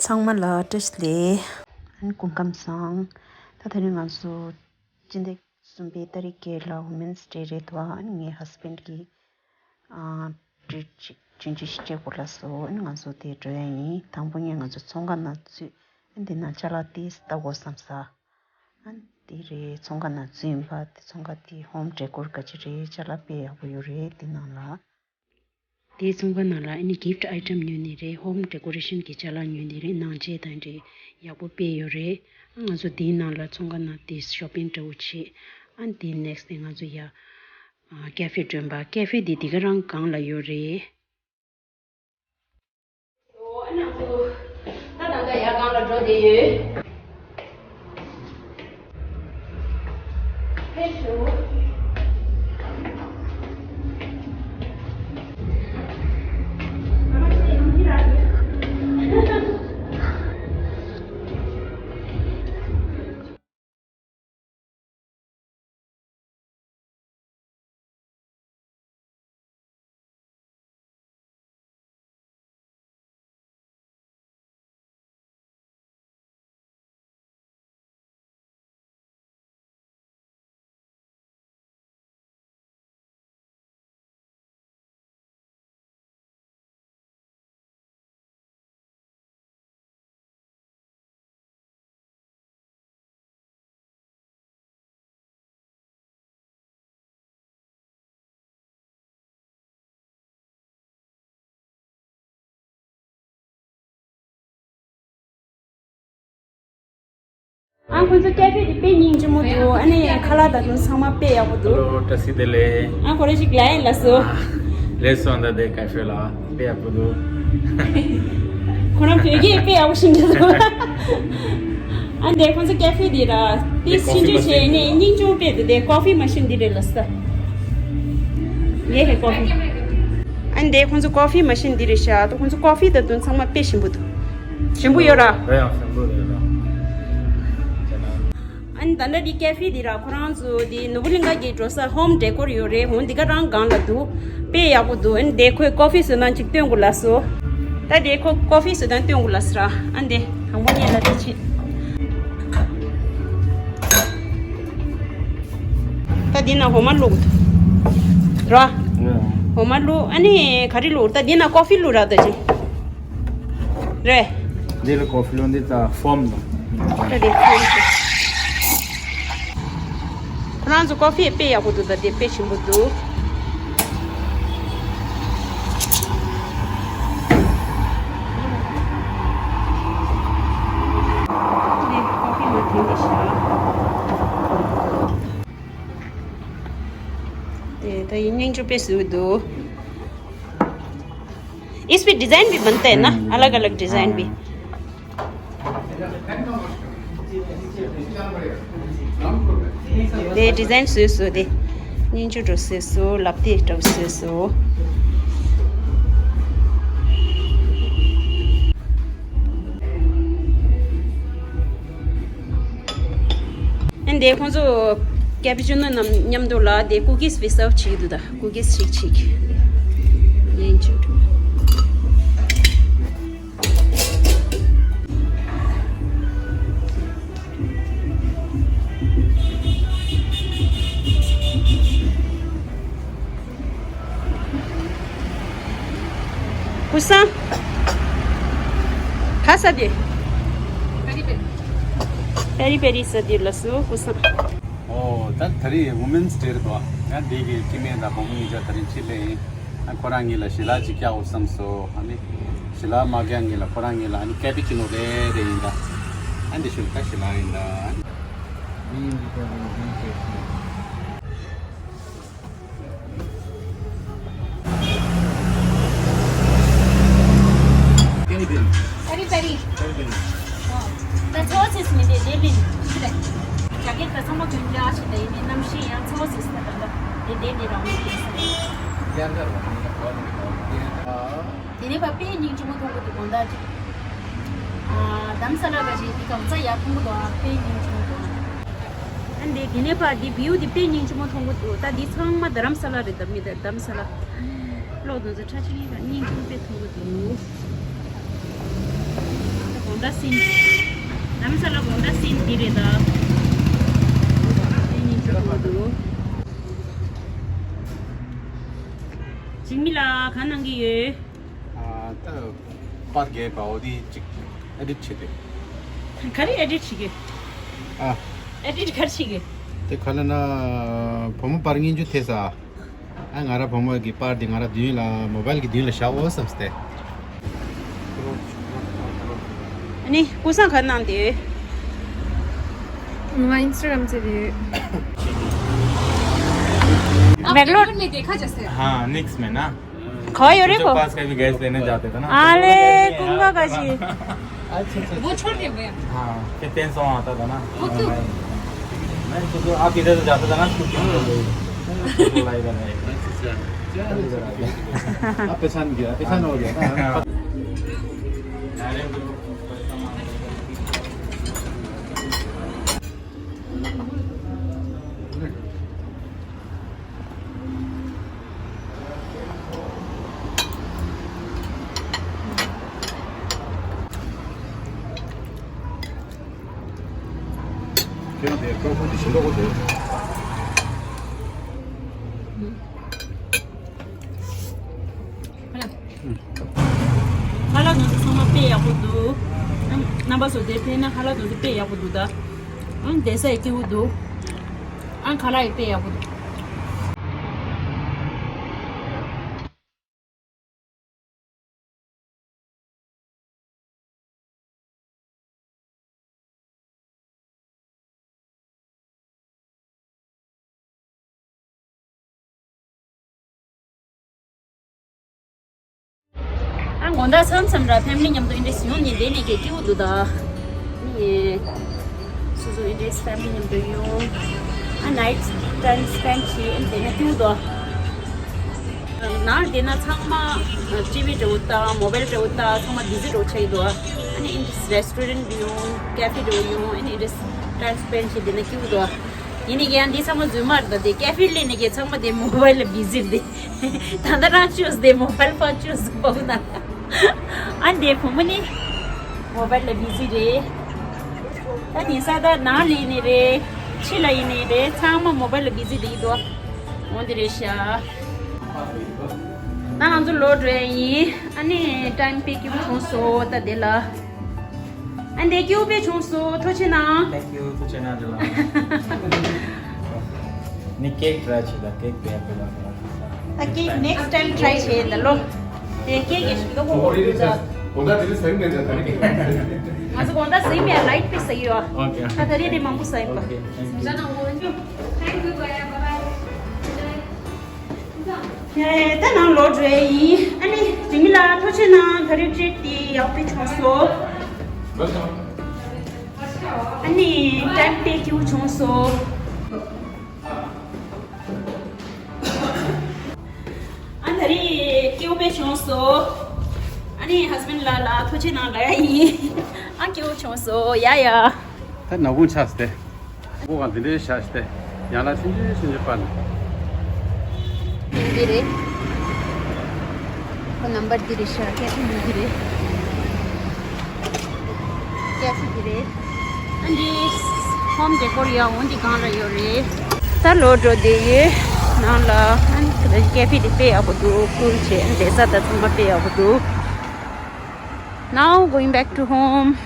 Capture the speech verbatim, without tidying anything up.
ཚང་མ་ལ་བཀྲ་ཤིས་བདེ་ལེགས། ཨན་སྐུ་ཁམས་བཟང་། ད་དེ་རིང་ང་ཚོ་སྤྱི་ཟླ་གསུམ་པའི་ཏ་རིག་བརྒྱད་ལ་Women's Day རེད་དོ། ཨན་ངའི་ཧ་སི་བེན་གི་ཨ་ཊི་རིཊ་ཅིག་ཆུང་ཆུང་ཞིག་སྤྲད་དགོས་ལབ་སོང་། ཨན་ང་ཚོ་དེ་འགྲོ་ཡ་ཡིན། དང་པོ་ངས་ང་ཚོ་ཚོང་ཁང་ནང་ཚུད། ཨན་དེ་ནང་ཅ་ལག་ཏིས་ལྟ་དགོས་བསམ་ས། ཨན་དེ་རེད། ཚོང་ཁང་ནང་ཚུད་ཡིན་པ། དེ་ཚོང་ཁང་དེ་ཧོམ་ཌེ་ཀོར་ག་ཅི་རེད། ཅ་ལག་དཔེ་ཡག་པོ་ཡོད་རེད། དེ་ནང་ལ། དེའི་ཚོང་ཁང་ནང་ལ་ཨ་ནི་གིཕ་ཊི་ཨའི་ཊམ་ཉོས་ནི་རེད། ཧོམ་ཌེ་ཀོ་རེ་ཤན་གྱི་ཅ་ལག་ཉོས་ནི་རེད། ནང་ཆས་དང་འདྲ་ཡག་པོ་དཔེ་ཡོད་རེད། ཨ་ང་ཚོ་དེའི་ནང་ལ་ཚོང་ཁང་ནང་དེ་ཤོ་པིང་འདྲ་བོ་བྱས། ཨ་དེ་ནེག་སི་ཊི་དེ་ང་ཚོ་ཡ་ཨ་ཀེ་ཧྥེ་སྒྲོན་པ། ཀེ་ཧྥེ་དེ་དེ་ག་རང་སྒང་ལ་ཡོད་རེད། ཨ་ནང་ཚོ་ད་ད་ལྟ་ཡར་སྒང་ལ་འགྲོ་བསྡད་ཡོད། ཨ་ཁོང་ཚོ་ཀེ་ཧྥེ་དེ་དཔེ་སྙིང་རྗེ་མོ་འདུག་ཨ་ནི་ཁ་ལག་དང་དེ་ཚང་མ་དཔེ་ཡག་པོ་འདུག་ཧེ་ལོ། བཀྲ་ཤིས་བདེ་ལེགས། ཨ་ཁོ་རང་ཞིག་ལ་ཡིན་ལ་སོ། ལེགས་སོང་། ད་དེ་ཀེ་ཧྥེ་ལ་དཔེ་ཡག་པོ་འདུག་ཁོ་རང་བོད་སྐད་དཔེ་ཡག་པོ་ཤེས་ཀྱི་འདུག་ཨ་འདི་ཁོང་ཚོ་ཀེ་ཧྥེ་འདི་ར་དེ་དེ་ཆུང་ཆུང་བྱས་ནས་སྙིང་རྗེ་དཔེ་འདུག་དེ་ཀོ་ཧྥི་མ་ཤིན་འདི་རེད་ལ་ས། ཡེ་ཧེ་ཀོ་ཧྥི། ཨ་འདི་ཁོང་ཚོ་ཀོ་ཧྥི་མ་ཤིན་འདི་རེད་ཤག་ད་ཁོང་ཚོ་ཀོ་ཧྥི་དང་དེ་ཚང་མ་དཔེ་ཞིམ་པོ་འདུག་ཞིམ་པོ་ཡོད་ར། རེད་ཡང་ཞིམ་པོ་རེད་ར། ཨ་ནི་ད་ལྟ་འདི་ཀེ་ཧྥེ་འདི་ར་ཁོ་རང་ཚོ་འདི་ནོར་བུ་གླིང་ག་གི་འགྲོ་ས་ཧོམ་ཌེ་ཀོར་ཡོད་རེད། འོ་འདི་ག་རང་སྒང་ལ་འདུག་དཔེ་ཡག་པོ་འདུག་ཨ་ནི་འདི་ཁོས་ཀོ་ཧྥི་བཟོ་སྟངས་ཅིག་སྟོན་དགོས་ལབ་སོང་། ད་འདི་ཁོ་ཀོ་ཧྥི་བཟོ་སྟངས་སྟོན་དགོས་ལབ་སོང་ར། ཨ་ནི་འདི་དང་པོ་ཉིད་ལ་འདི་བྱེད། ད་འདི་ན་འོ་མ་བླུགས་འདུག་ར། འོ་མ་བླུགས། ཨ་ནི་ག་རེ་བླུགས། ད་འདི་ན་ཀོ་ཧྥི་བླུགས་ར་ད་ཅི། རེད། འདི་ལ་ཀོ་ཧྥི་ལོ་འདི་ད་ཧྥོམ་དང་། ད་དེ་ཧྥོམ་དང་། ཁོ་རང་ཚོ་ཀོ་ཧྥི་དཔེ་ཡག་པོ་འདུག་ད་དེ་དཔེ་ཞིམ་པོ་འདུག་དེ་ཀོ་ཧྥི་མ་དེ་འདི་ཤ། དེ་ད་ཡིན་སྙིང་རྗེ་དཔེ་བཟོས་འདུག इसमें डिजाइन भी बनते हैं ना, हम्म, अलग अलग डिजाइन भी। हाँ। དེ་ཌི་ཛའིན་བཟོས་སོ། དེ་སྙིང་རྗེ་འགྲོ་བཟོས་སོ། ལབ་དེ་འགྲོ་བཟོས་སོ། ཨན་དེ་ཁོང་ཚོ་ཀེ་པི་ཅི་ནོ་རྣམས་མཉམ་དུ་ལ་དེ་ཀུ་ཀིས་བི་སརབ་བྱེད་ཀྱི་འདུག་ད་ཀུ་ཀིས་ཞིག་བྱེད་ཀྱི། ཡིན་ཅིག་འགྲོ། ཀུ་སང་། ག་ས་དེ། པེ་རི་པེ་རི་ས་དེ་ལ་སུ་ཀུ་སང་། ཨོ། ད་ད་རེས་ཝུ་མེན་སི་ཌེ་རེད་དོ། ཡང་འདི་གི་སྐྱེ་དམན་དང་བུ་མོ་གཉིས་ཆ་ད་རིང་ཕྱི་ལ་ཡིན། ཨ་ཁོ་རང་གཉིས་ལ་ཞལ་ལག་ཅིག་བཀྱག་འོ་བསམ་སོ། ཨ་ནི་ཞལ་ལག་མ་བཀྱག་གཉིས་ལ་ཁོ་རང་གཉིས་ལ་ཨ་ནི་ཀེ་པི་ཅི་ནོ་རེ་རེ་ཡིན་ད། ཨ་འདི་ཞུ་ད་ཞལ་ལག་ཡིན་ད། Penny, penny. Penny, penny. Penny, penny. ད་ཚོ་སིས་མི་དེ་དེ་ལིན། ཇ་ཀེ་ཊི་ད་ཚང་མ་གོན་རྒྱུ་ཞིག་ད་ཡིན་ནམ་ཤི་ཡང་ཚོ་སིས་ད་ད་དེ་དེ་དེ་རང་མི་དེ་ས། ཡར་འདར་བ་ནི་གོ་ནི་གོ་ནི། དེ་ནས་ཕ་དཔེ་སྙིང་རྗེ་མོ་མཐོང་གི་འདུག་དགོང་དག་ཅིག་ཨ་དྷ་རམ་ས་ལ་ག་ཞིག་དེ་གམ་ས་ཡག་མཐོང་གི་འདུག་ཨ་དཔེ་སྙིང་རྗེ་མོ་འདུག་ཨ་འདི་དེ་ནས་ཕ་འདི་བིའུ་འདི་དཔེ་སྙིང་རྗེ་མོ་མཐོང་གི་འདུག་ད་འདི་ཚང་མ་དྷ་རམ་ས་ལ་རེད། ད་མི་ད་དྷ་རམ་ས་ལ་ལོག་དུས་ཚོད་ཁྲ་ཆིལ་ལ་སྙིང་རྗེ་མོ་དཔེ་མཐོང་གི་འདུག་ད་དགོང་ ད་སིན། ལམ་སང་ལ་དགོང་དག་སིན་འདི་རེད་ད། དེ་གཉིས་ཆུ་ཐུག་འདུག་འཇིགས་མེད་ལགས་གང་གནང་གི་ཡོད། ཨ་ད་པར་རྒྱག་པ་འོ་དེ་ཅིག་ཨེ་ཌིཊ་བྱེད་དེ། ག་རེ་ཨེ་ཌིཊ་བྱེད་ཀྱི། ཨ་ཨེ་ཌིཊ་ག་རེ་བྱེད་ཀྱི། དེ་ག་ལ་ན་བུ་མོ་པར་ངན་ཅུ་ཐེ་ས། ཨ་ང་ར་བུ་མོ་གི་པར་འདི་ང་ར་མདུན་ལ་མོ་བལ་གི་མདུན་ལ་བཞག་འོ་བསམ་སྟེ། ཨ་ནི་ཀུ་སང་ག་གནང་དེ། ང་ཨིན་སི་ཊ་གྷ་རམ་བཙལ་དེ། हाँ, निक्स में ना। खवायो रे जो को। पास का भी गैस लेने जाते थे ना। आले कुंगा का जी। अच्छा, अच्छा। वो छोड़ दे भैया। हाँ, फिर टेंशन आता था ना। वो क्यों? मैं, मैं तो, तो आप इधर से जाते थे ना, स्कूटी में। तो बोला इधर नहीं। अच्छा, अच्छा। चल, इधर आ गया। आप पहचान गया, पहचान हो गया ना। हाँ। ཁྱེད་རང་དེ་ཀྲོ་ཕུ་དེ་ཞིམ་པོ་གོ་འདུག་ཁ་ལག་ང་ཚོ་ཚང་མ་དཔེ་ཡག་པོ་འདུག་ཨང་རྣམ་པ་ཚོ་དེ་ཕེབས་ན་ཁ་ལག་ང་ཚོ་དཔེ་ཡག་པོ་འདུག་ད་ཨང་བསྡད་ས་ཡི་སྐྱིད་པོ་འདུག་ཨང་ཁ་ལག་ཡི་དཔེ་ཡག་པོ་འདུག་ཨ་དགོང་དག་མཚམས་མཚམས་ར་ཕེ་མི་ལི་མཉམ་དུ་ཨིན་ཌི་ཡུལ་ནས་བསྡད་ནས་ཀྱི་སྐྱིད་པོ་འདུག་ད། ནི་སོ་སོ་ཨིན་ཌི་ཡུལ་ཕེ་མི་ལི་མཉམ་དུ་ཡོང་། ཨ་ནའིཊ་ཊའིམ་སྤེན་ཌི་བྱེད་ཨིན་བསྡད་ན་སྐྱིད་པོ་འདུག་ནང་དེ་ན་ཚང་མ་ཊི་ཝི་འདྲ་བོ་དང་མོ་བལ་འདྲ་བོ་དང་ཚང་མ་བི་ཟི་འདྲ་བོ་ཆགས་ཡོད་དོ། ཨ་ནི་ཨིན་ཌི་རེ་སི་ཊོ་རེན་ཊི་ཡོང་ཀེ་ཕེ་འདྲ་བོ་ཡོང་ཨ་ནི་ཨིན་ཌི་ཊའིམ་སྤེན་ཌི་བྱེད་དེ་ན་སྐྱིད་པོ་འདུག་ཡིན་ནི་ཀྱང་འདི་ཚང་མ་རྫུན་མ་རེད་དོ། དེ་ཀེ་ཕེ་སླེབས་ནི་ཀྱང་ཚང་མ་དེ་མོ་བལ་ལ་བི་ཟི་རེད། ད་ལྟ་རང་ཅོས་དེ་མོ་བལ་ཕོན་ཅོས་པོ་ན། ཨ་འདི་བུ་མོ་ནི་མོ་བལ་ལ་བི་ཟི་རེད། ད་ཉིན་ས་ད་ནང་ལ་ཡིན་ནི་རེད། ཕྱི་ལ་ཡིན་ནི་རེད། ཚང་མ་མོ་བལ་ལ་བི་ཟི་རེད་དོ། འོ་འདི་རེད་ཤག་ད་ང་ཚོ་ལོག་འགྲོ་ཡ་ཡིན། ཨ་ནི་ཊའིམ་དཔེ་སྐྱིད་པོ་བྱུང་སོང་ད་དེ་ལ། ཨ་འདི་སྐྱིད་པོ་དཔེ་བྱུང་སོང་། ཐུགས་རྗེ་གནང་། Thank you. ཐུགས་རྗེ་གནང་། དེ་ལ་ནི་ཀེག་ཊ་རའི་བྱེད་ད། ཀེག་དཔེ་ཡག་པོ་ལ། ད་ཀེག་ནེག་སི་ཊའིམ་ཊ་རའི་བྱེད་ད་ལོ། དེ་ཀེག་གི་ཞིག་ལོ་གོ་གོ་ད། གོ་ད་དེ་ལ་ཟེར་མེད་ད་ད་ནི། ང་ཚོ་གོ་ད་ཟེར་མེད་ལའིཊ་དཔེ་ཟེར་ཡོད། Okay. ད་ད་རེད་དེ་མང་པོ་ཟེར་ཡིན་པ། Okay. Thank you. Thank you. Bye. Bye. ད་ནང་ལོག་འགྲོ་ཡ་ཡིན། ཨ་ནི་འཇིགས་མེད་ལགས་ཐུགས་རྗེ་གནང་། ད་རེས་ཊི་རིཊ་དེ་ཡག་པོ་བྱུང་སོང་། ཨ་ནི་ཊའིམ་དཔེ་སྐྱིད་པོ་བྱུང་སོང་། ཨ་ད་རེས་སྐྱིད་པོ་དཔེ་བྱུང་སོང་། ཨ་ནི་ཧས་བྷེན་ཌི་ལགས་ལ་ཐུགས་རྗེ་གནང་ལབ་ཡ་ཡིན། ཨ་སྐྱིད་པོ་བྱུང་སོང་། ཡ་ཡ། ད་ནག་ཁུང་ཆགས་སྟེ། སྒོ་ཁང་འདི་འདྲའི་བཞག་སྟེ། ཡང་ན་ཆུང་ཆུང་ཆུང་ཆུང་པར་ནས། འདི་རེད། ཁོ་ནམ་བར་འདི་རེད་ཤག་ཀེ་ཕེ་འདི་རེད། ཀེ་ཕེ་འདི་རེད། ཨ་འདི་ཧོམ་ཌེ་ཀོར་ཡ་འོ་འདི་གང་ར་ཡོད་རེད། ད་ལོག་འགྲོ་བསྡད་ཡོད། ནང་ལ་ཨ་ནི་ཀེ་ཕེ་འདི་དཔེ་ཡག་པོ་འདུག་ཀུལ་བྱས། བསྡད་ས་ད་ཚང་མ་དཔེ་ཡག་པོ་འདུག Now going back to home.